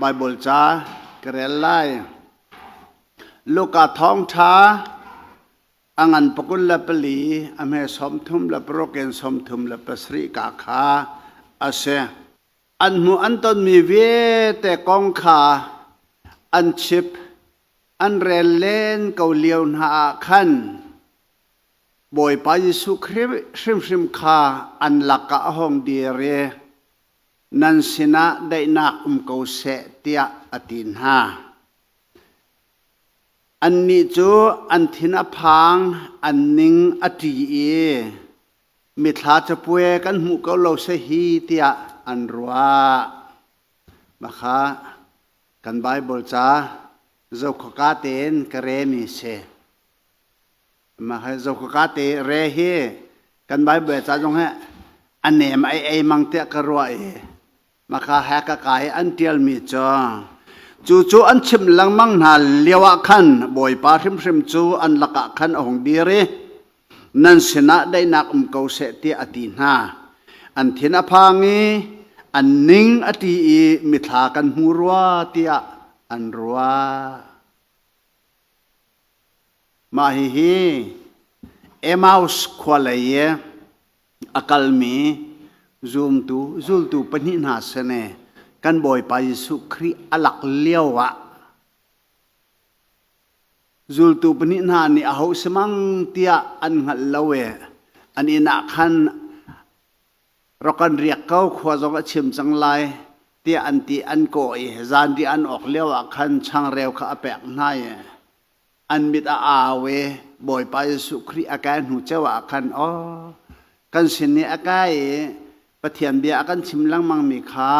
Baibal ca ka rel lai. Luka thawngṭha a ngan 24 a hme 36 in 37 ka kha a si. An hmuh an tonmi vialte kong kha an chip an rel len ko lio hna ah khan Bawipa Jesuh Khrih hrimhrim kha an lakah a hung dir i nan sinah daihnak um ko seh tiah a ti hna. Annih cu an thin a phang, an ning a ṭi i mithla capuai kan hmuh ko lo seh hi tiah an ruah. Mah kha kan Baibal ca zohkhawka tein ka remi si. Mah hi zohkhawka te re hi kan Baibal ca zong hi a nem ai ei mang tiah ka ruah i maka he ka kai an ṭialmi cu cu cu an chimh lengmang hna lio ah khan Bawipa hrimhrim cu an lakah khan a hung dir i nan sinah daihnak um ko seh tiah a ti hna. An thin a phang i an ning a ṭi i mithla kan hmu rua tiah an ruah. Mah hihi Emmaus khua lei i a kalmi zumtu zultu pahnih hna sin i kan Bawipa Jesuh Khrih a lak lio ah zultu pahnih hna nih aho si mang tiah an hngalh lo i an inn ah khan rak kan riak ko khua zong a chim cang lai tiah an ti an kawh i zanriah an awk lio ah khan changreu kha a pek hna i an mit a au i Bawipa Jesuh Khrih a kai hnu ceu ah khan aw kan sin i a kai i Pathian bia a kan chim lengmang mi kha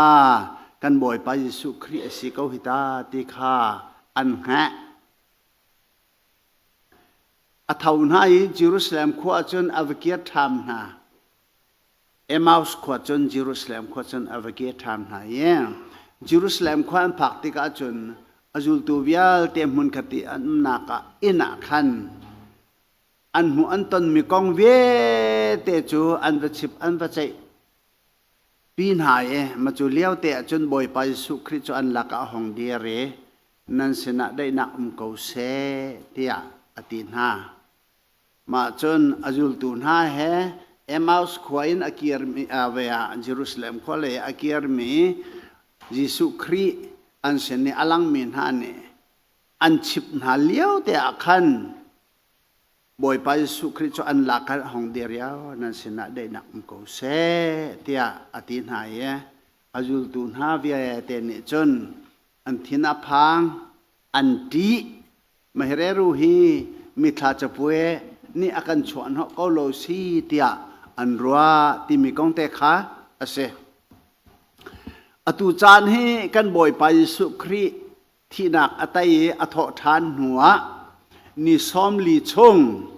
kan Bawipa Jesuh Khrih a si ko hi ta ti kha an hngalh. A tho hna i Jerusalem khua ah cun a va kir ṭham hna. Emmaus khua cun Jerusalem khua cun a va kir ṭhan hna i Jerusalem khua an phak tikah cun a zultu vialte hmunkhat i an umnak ah inn ah khan an hmuh an tonmi kong vialte cu an va chip an va ceih pi hna i ma cu lio te ah cun Bawipa Jesuh Khrih cu an lakah a hung dir i nan sinah daihnak um ko seh tiah a ti hna. Mah cun a zultu hna he Emmaus khua in a kirmi ve ah Jerusalem khua lei a kirmi Jesuh Khrih an sin i a langmi hna nih an chip hna lio te ah khan Bawipa Jesuh Khrih cu an lak khan a hung dir riau nan sinah daihnak um ko seh tiah a ti hna i a zultu hna vialte nih cun an thin a phang an ṭih Mahereru hi mithla capuai nih a kan chuahhnawh ko lo si tiah an ruah timi kong te kha a si. Atu caan hi kan Bawipa Jesuh Khrih thihnak a tei i a thawh ṭhan hnuah ni 40 chung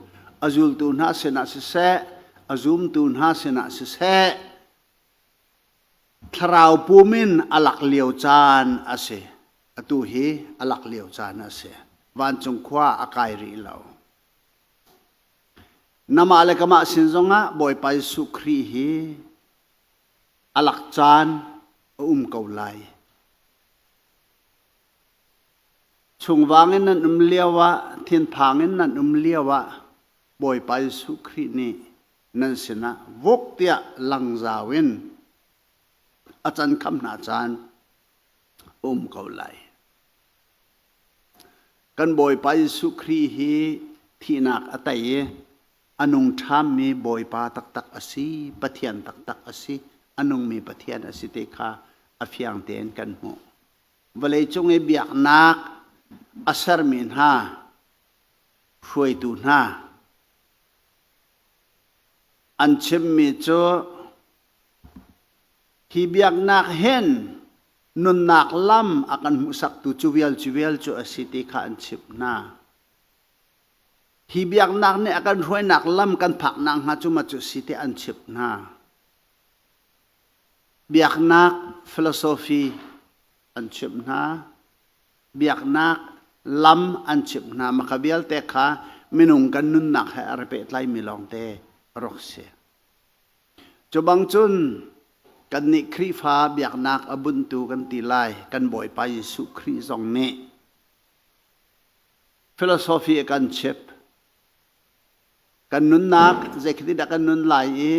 a zultu hna sinah siseh, a zumtu hna sinah siseh, Thlarau pum in a lak lio caan a si. Atu hi a lak lio caan a si. Vancung khua a kai rih lo. Namah le kamah sin zongah Bawipa Jesuh Khrih hi a lak caan a um ko lai. Chungvang in nan um lio ah, thinphang in nan um lio ah Bawipa Jesuh Khrih nih nan sinah vuk tiah langzau in a can kham hna caan um ko lai. Kan Bawipa Jesuh Khrih hi thihnak a tei i a nung ṭhammi Bawipa taktak a si, Pathian taktak a si, a nungmi Pathian a si ti kha a fiang tein kan hmuh. Vawleicung i biaknak a sermi hna, hruaitu hna, An chimmi cu hi biaknak hin nunnak lam a kan hmuhsaktu cu vial cu vial cu a si ti kha an chimh hna. Hi biaknak nih a kan hruainak lam kan phaknak hnga cu ma cu si ti an chimh hna. Biaknak philosophy an chimh hna. Biaknak lam an chimh hna. Maka vialte kha minung kan nunnak he a ra pehtlaimi lawngte a rak si. Cu bang cun Kannih Khrihfa biaknak a bunhtu kan ti lai, kan Bawipa Jesuh Khrih zong nih philosophy a kan chimh. Kan nunnak zeikhiti dah kan nun lai i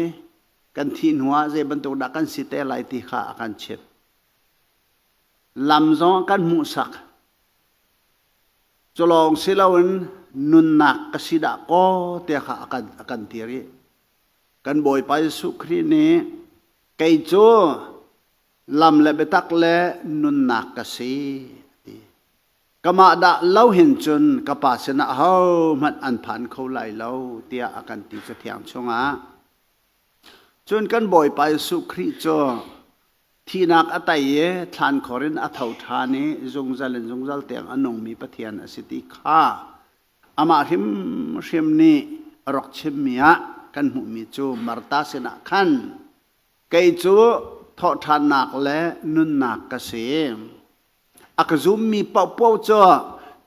kan thih hnuah zei bantuk dah kan si te lai ti kha a kan chimh. Lam zong a kan hmuhsak. Cu lawng si loin nunnak ka si dah kaw tiah kha a kan ti rih. Kan Bawipa Jesuh Khrih nih kei cu lam le biatak le nunnak ka si a ti. Kamah dah lo hin cun ka Pa sinah ahohmanh an phan kho lai lo tiah a kan ti Cathiang chungah. Cun kan Bawipa Jesuh Khrih cu thihnak a tei i thlankhor in a tho ṭhan i zungzal in zungzal tiang a nungmi Pathian a si ti kha Amah hrimhrim nih a rak chimmi ah kan hmuhmi cu Martha sinah khan kei cu thawhṭhannak le nunnak ka si. A ka zummi paohpaoh cu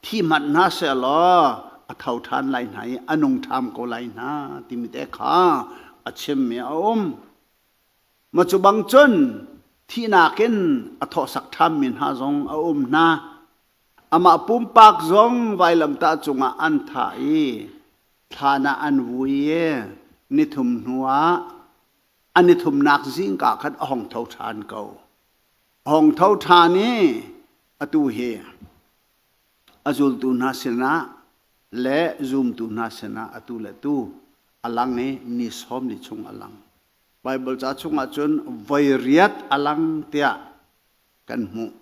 thi hmanh hna sehlaw a tho ṭhan lai hna i a nung ṭham ko lai hna timi te kha a chimmi a um. Ma cu bang cun thihnak in a thawhsak ṭhanmi hna zong a um hna. Amah pumpak zong vailamtah cungah an thah i thlan ah an vui i nithum hnuah a nithumnak zingka khan a hung tho ṭhan ko. A hung tho ṭhan i atu hi a zultu hna sinah le zumtu hna sinah atu le tu a lang i ni 40 chung a lang. Baibal ca chungah cun voi riat a lang tiah kan hmuh.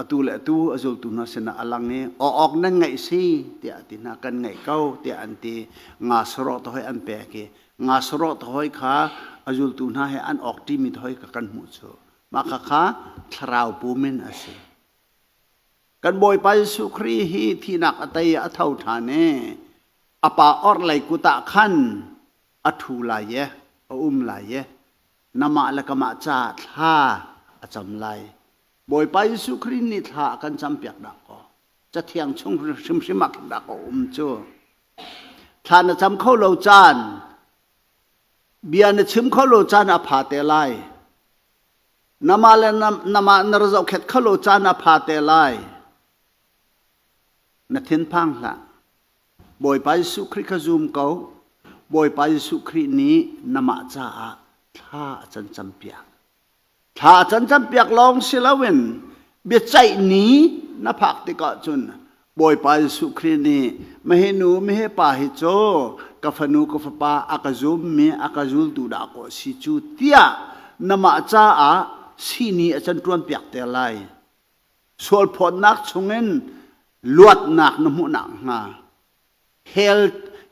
Atu le atu a zultu hna sinah a lang i aw awk nan ngaih si tiah a ti hna. Kan ngaih ko tiah an ti. Nga sarawh te hoi an pek i nga sarawh te hoi kha a zultu hna he an awk ṭimi te hoi kha kan hmuh cu. Mah khakha thlarau pum in a si. Kan Bawipa Jesuh Khrih hi thihnak a tei a tho ṭhan i a pa orhlei kut ah khan a ṭhu lai i a um lai i namah le kamah caah thla a cam lai. Bawipa Jesuh Khrih nih thla a kan campiak dah kaw Cathiang chung hrimhrim ah khin dah kaw um cu. Thla na cam kho lo caan, bia na chim kho lo caan a pha te lai. Namah le namah na ra zohkhet kho lo caan a pha te lai. Na thinphang hlah. Bawipa Jesuh Khrih kha zum ko. Bawipa Jesuh Khrih nih namah caah thla a can campiak. Thla a can campiak lawng si loin biaceih ni na phak tikah cun Bawipa Jesuh Khrih nih mahi nu mahi pa hi cu ka fanu ka fapa a ka zummi a ka zultu dah kaw si cu tiah namah caah sihni a can ṭuanpiak te lai. Sualphawtnak chungin luatnak na hmuh nakhnga hell,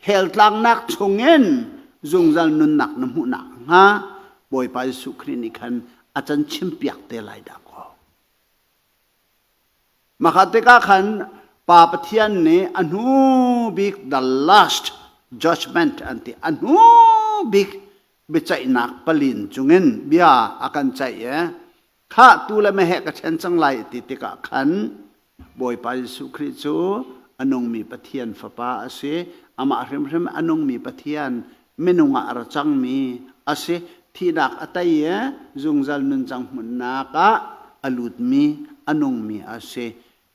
hell tlangnak chungin zungzal nunnak na hmuh nakhnga Bawipa Jesuh Khrih nih khan a can chimpiak te lai dah kaw. Maka tikah khan Pa Pathian nih a hnu bik the last judgment an ti a hnu bik biaceihnak palin chungin bia a kan ceih i Khah tuu le meheh ka ṭhen cang lai ti tikah khan Bawipa Jesuh Khrih cu a nungmi Pathian Fapa a si. Amah hrimhrim a nungmi Pathian minung ah a ra cangmi a si. Thihnak a tei i zungzal nuncang hmunnak ah a lutmi a nungmi a si.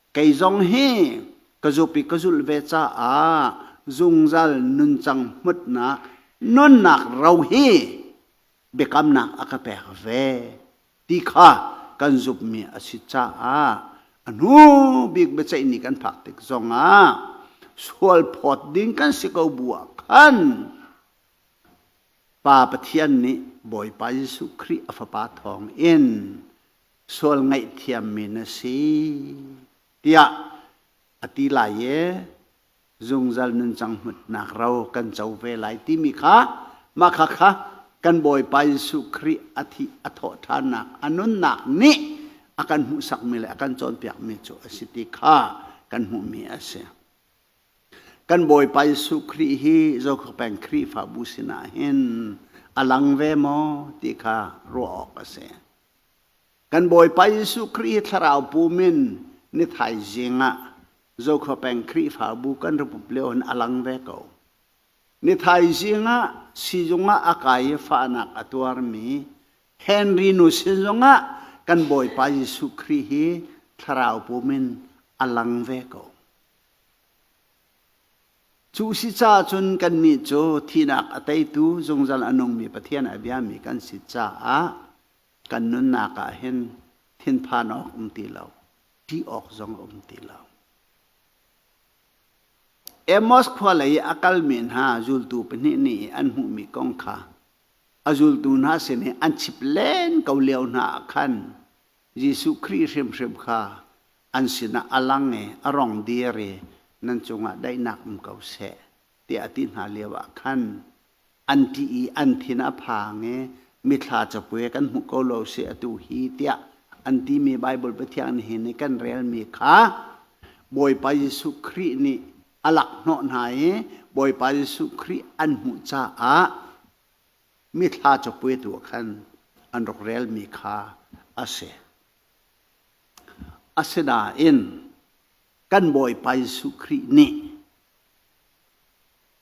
Kei zong hi ka zup i ka zulh ve caah zungzal nuncang hmutnak nunnak ro hi biakamnak a ka pek ve ti kha kan zumhmi a si caah a hnu bik biaceih ni kan phak tik zongah sual phawt ding kan si ko bu ah khan Pa Pathian nih Bawipa Jesuh Khrih a Fapa thawng in sual ngaihthiammi na si tiah a ti lai i zungzal nuncang hmutnak ro kan co ve lai timi kha mah kha kha kan Bawipa Jesuh Khrih a thih a thawh ṭhannak a nunnak nih a kan hmuhsakmi le a kan cawnpiakmi cu a si ti kha kan hmuhmi a si. Kan Bawipa Jesuh Khrih hi Zokhua peng Khrihfabu sinah hin a lang ve maw ti kha ruah awk a si. Kan Bawipa Jesuh Khrih hi thlarau pum in ni thaizing ah Zokhua peng Khrihfabu kan rak up lio hin a lang ve ko. Nithaizing ah siizung ah a kai i fahnak a tuarmi Henry nu sin zongah kan Bawipa Jesuh Khrih hi thlarau pum in a lang ve ko. Cu si caah cun kannih cu thihnak a teitu zungzal a nungmi Pathian a biami kan si caah kan nunnak ah hin thinphan awk um ti lo, ṭih awk zong a um ti lo. Amos khua lei i a kalmi hna zultu pahnih nih an hmuhmi kong kha a zultu hna sin i an chip len ko lio hna ah khan Jesuh Khrih hrimhrim kha an sinah a lang i a rong dir i nan cungah daihnak um ko seh tiah a ti hna lioah khan an ṭih i an thin a phang i mithla capuai kan hmuh ko lo si atu hi tiah an timi Baibal Pathian nihin i kan relmi kha Bawipa Jesuh Khrih nih a lak hnawh hna i Bawipa Jesuh Khrih an hmuh caah mithla capuai tu ah khan an rak relmi kha a si. Asinain kan Bawipa Jesuh Khrih nih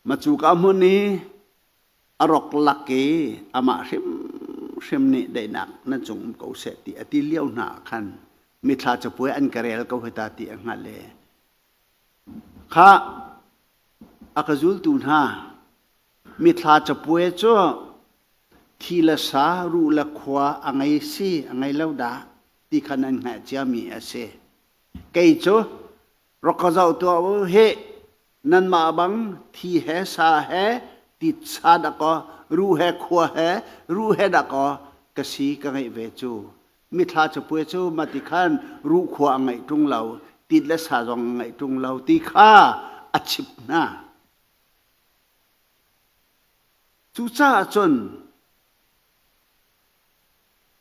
Macuka hmun i a rawk lak i amah hrimhrim nih daihnak nan cung um ko seh ti a ti lio hna ah khan mithla capuai an ka rel ko hita ti a hngalh i kha a ka zultu hna mithla capuai cu thi le sa ruh le khua a ngei si a ngei lo dah ti kha nan hngalh ciami a si. Kei cu rak ka zoh tuah u hih nanmah bang thi he sa he titsa dakaw ruh he khua he ruh he dakaw ka si ka ngeih ve cu mithla capuai cu mati khan ruh khua a ngeih ṭung lo tit le sa zong a ngeih ṭung lo ti kha a chip hna cucaah cun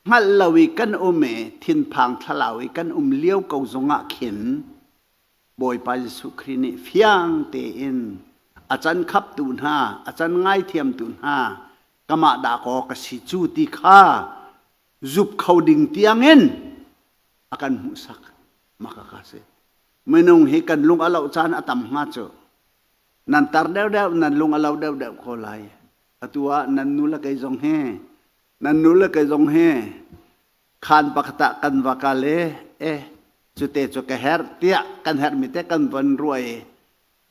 hngalh lo i kan um i thinphang thlalau i kan um lio ko zongah khin Bawipa Jesuh Khrih nih fiang tein a can khaptu hna, a can ngaithiamtu hna, kamah dah kaw ka si cu ti kha zup kho ding tiangin a kan hmuhsak. Maka ka si. Minung hi kan lung a loh caan a tam hnga cu. Nan tar deuhdeuh, nan lung a lo deuhdeuh ko lai. Atu ah nan nu le kei zong hi, nan nu le kei zong hi khaan pakhat ah kan va kal i eh cute cu ka herh tiah kan herhmi te kan von ruah i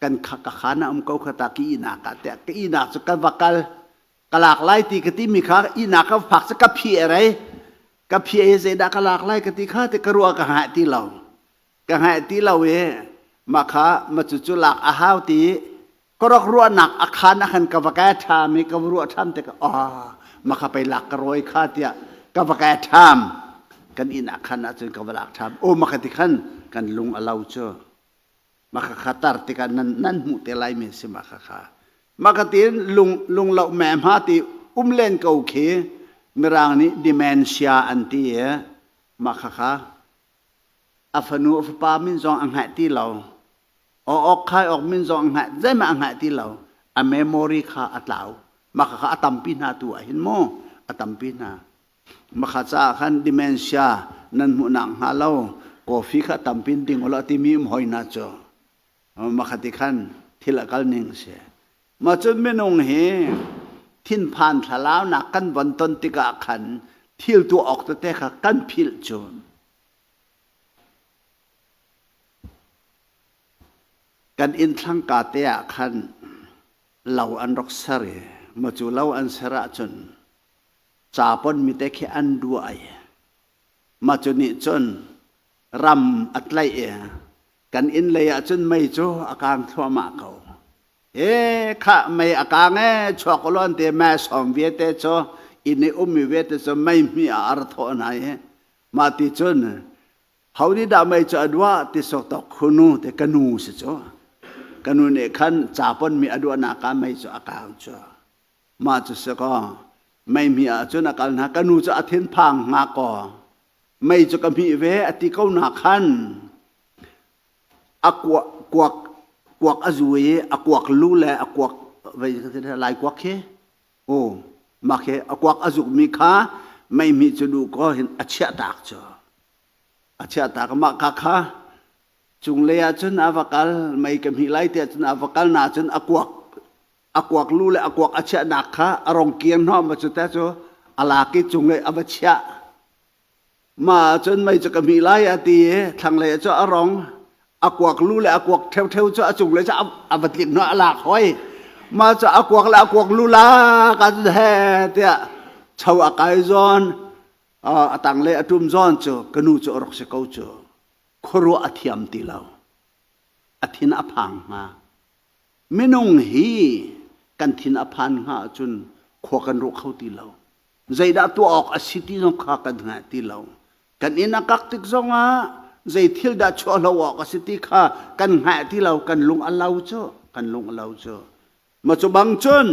kan ka khaan ah um ko kha ta ka ihnak ah tiah ka ihnak cu ka va kal ka lak lai ti ka timi kha ihnak ka phak cu ka phih rei ka phih i zeidah ka lak lai ka ti kha ti ka ruah ka hngah ti lo ka hngalh ti lo i mah kha ma cucu lak a hau ti ka rak ruahnak a khan ah khan ka va kai ṭham i ka va ruah ṭham tikah ah mah kha pei lak ka rawi kha tiah ka va kai ṭham kan inn ah khan ahcun ka va lak ṭham o mah kha ti khan kan lung a lo cu mah kha kha tar tikah nan nan hmuh te lai mi si mah kha kha mah kha tiin lung lung lo me hma ti um len ko khi mirang nih dementia an ti i mah kha kha A fanu a fapa min zong a hngalh ti lo. Aw awk khai awk min zong a hngalh zeihmanh a hngalh ti lo. A memory kha a tlau. Mah kha a tampi hna tu ah hin mu a tampi hna. Mah kha caah khan dementia nan hmuhnak hnga lo coffee kha tampi in ding ulaw timi um hoi hna cu. Mah kha ti khan thil a kal ning si. Mah cun minung hi thinphan thlalaunak kan von ton tikah khan thil tuah awk tete kha kan philh cu. Kan inn thlangka te ah khan lo an rak ser i maw cu lo an ser ahcun ca ponmi te khi an duah i mah cu nih cun ram a tlaih i kan inn lei ah cun mei cu a kang thluahmah ko. E khah mei a kang e chuak ulaw an ti mei sawm vialte cu inn i ummi vialte cu mei hmi ah a ra thawh hna i mah ti cun ho nih dah mei cu a duah ti sawk tok khunu te ka nu si cu ka nu nih khan ca ponmi a duahnak ah mei cu a kang cu mah cu si kaw mei hmi ah cun a kal hna ka nu cu a thinphang hnga kaw mei cu ka hmih ve a ti ko na khan a kuak kuak kuak a zu i a kuak lu le a kuak vei lai kuak khi o mah khi a kuak a zukmi kha mei hmih cu duh ko hin a chiah tak cu a chiah tak mah ka kha cunglei ah cun a va kal mei ka hmih lai tiah cun a va kal na cun a kuak. A kuak lu le a kuak a chiahnak kha a rong kir hnawh ma cu te cu a lak i cunglei a va chiah. Mah ahcun mei cu ka hmih lai a ti i thlanglei cu a rong a kuak lu le a kuak ṭheuṭheu cu a cunglei cu a va tlik hnawh a lak hoi. Mah cu a kuak le a kuak lu lak ahcun he tiah cho a kai zawn a tanglei a ṭum zawn cu ka nu cu a rak si ko cu khuaruah a thiam ti lo. A thin a phang hnga. Minung hi kan thin a phan hnga ahcun khua kan ruah kho ti lo. Zeidah tuah awk a si ti zong kha kan hngal ti lo. Kan inn a kak tik zongah zei thil dah chuah lo awk a si ti kha kan hngal ti lo. Kan lung a lo cu. Kan lung a lo cu. Ma cu bang cun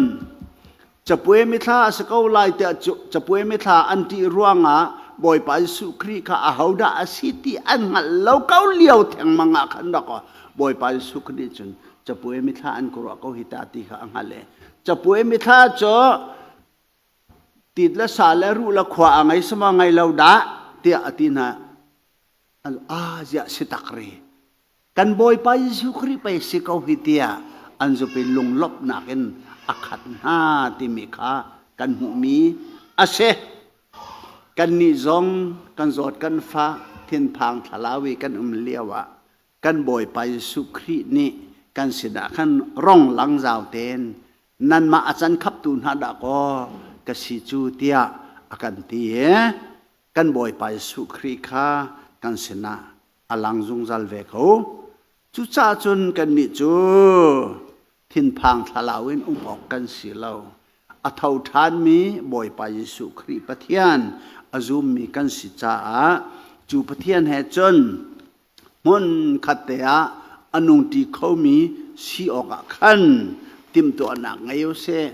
capuai mithla a si ko lai tiah capuai mithla an ṭih ruangah Bawipa Jesuh Khrih kha ahodah a si ti an hngalh lo ko lio thengmang ah khan rak Bawipa Jesuh Khrih nih cun capuai mithla an ka ruah ko hi ta ti kha a hngalh i capuai mithla cu tit le sa le ruh le khua a ngei sama ngei lo dah tiah a ti hna. A ziah si tak ri. Kan Bawipa Jesuh Khrih pei si ko hi tiah an zupi lunglawmhnak in a khat hna timi kha kan hmuhmi a si. Kannih zong kan zawt kan fah thinphang thlalau i kan um lio ah kan Bawipa Jesuh Khrih nih kan sinah khan rong lang zau tein nanmah a can khaptu hna dah kaw ka si cu tiah a kan ti i kan Bawipa Jesuh Khrih kha kan sinah a lang zungzal ve ko. Cucaah cun kannih cu thinphang thlalau in um awk kan si lo. A tho ṭhanmi Bawipa Jesuh Khrih Pathian a zummi kan si caah cu Pathian he cun hmun khat te ah a nungṭi khomi si awkah khan timhtuahnak ngei u sih.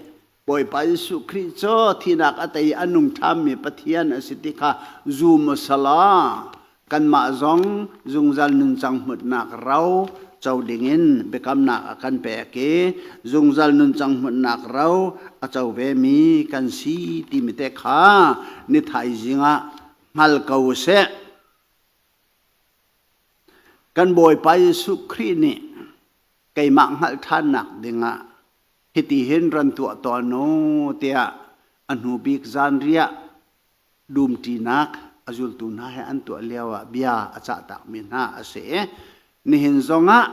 Bawipa Jesuh Khrih cu thihnak a tei a nung ṭhanmi Pathian a si ti kha zum u selaw kanmah zong zungzal nuncang hmutnak ro co dingin biakamnak a kan pek i zungzal nuncang hmutnak ro a co vemi kan si timi te kha ni thaizing ah hngal ko u sih. Kan Bawipa Jesuh Khrih nih keimah hngalh ṭhannak dingah hiti hin ran tuah tawn u tiah a hnu bik zanriah dumṭinak a zultu hna he an tuah lioah bia a cahtakmi hna a si i nihin zongah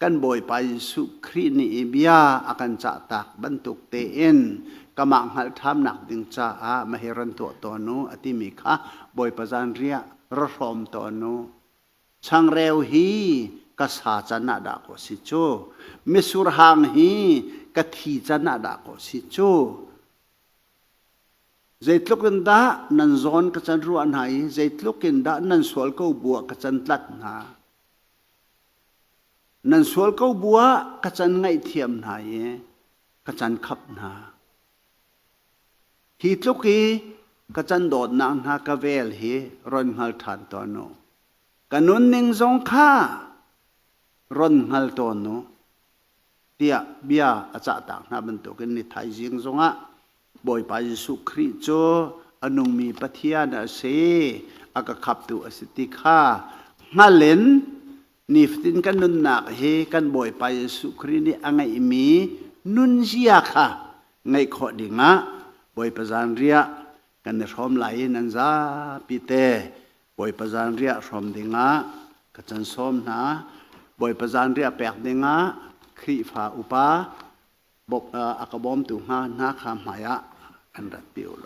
kan Bawipa Jesuh Khrih nih i bia a kan cahtak bantuk tein kamah hngalh ṭhamnak ding caah mahi ran tuah tawn u a timi kha Bawipa zanriah ra hrawm tawn u. Changreu hi ka sa can ah dah kaw si cu, mitsur hang hi ka thi can ah dah kaw si cu. Zeitluk in dah nan zawn ka can ruah hna i zeitluk in dah nan sual ko bu ah ka can tlat hna. Nan sual ko bu ah ka can ngaihthiam hna i ka can khap hna. Hi tluk i ka can dawtnak hna ka vel hi ron hngal ṭhan tawn u. Ka nunning zong kha ron hngal tawn u tiah bia a cahtak hna bantukin ni thaizing zongah Bawipa Jesuh Khrih cu a nungmi Pathian a si, a ka khaptu a si ti kha hngal in nifatin kan nunnak hi kan Bawipa Jesuh Khrih nih a ngeihmi nunzia kha ngeih khawh dingah Bawipa zanriah kan i hrawm lai i nan zapi te Bawipa zanriah hrawm dingah ka can sawm hna. Bawipa zanriah pek dingah Khrihfa upa a ka bawmtu hnga hna kha hmaiah an rat pi u law.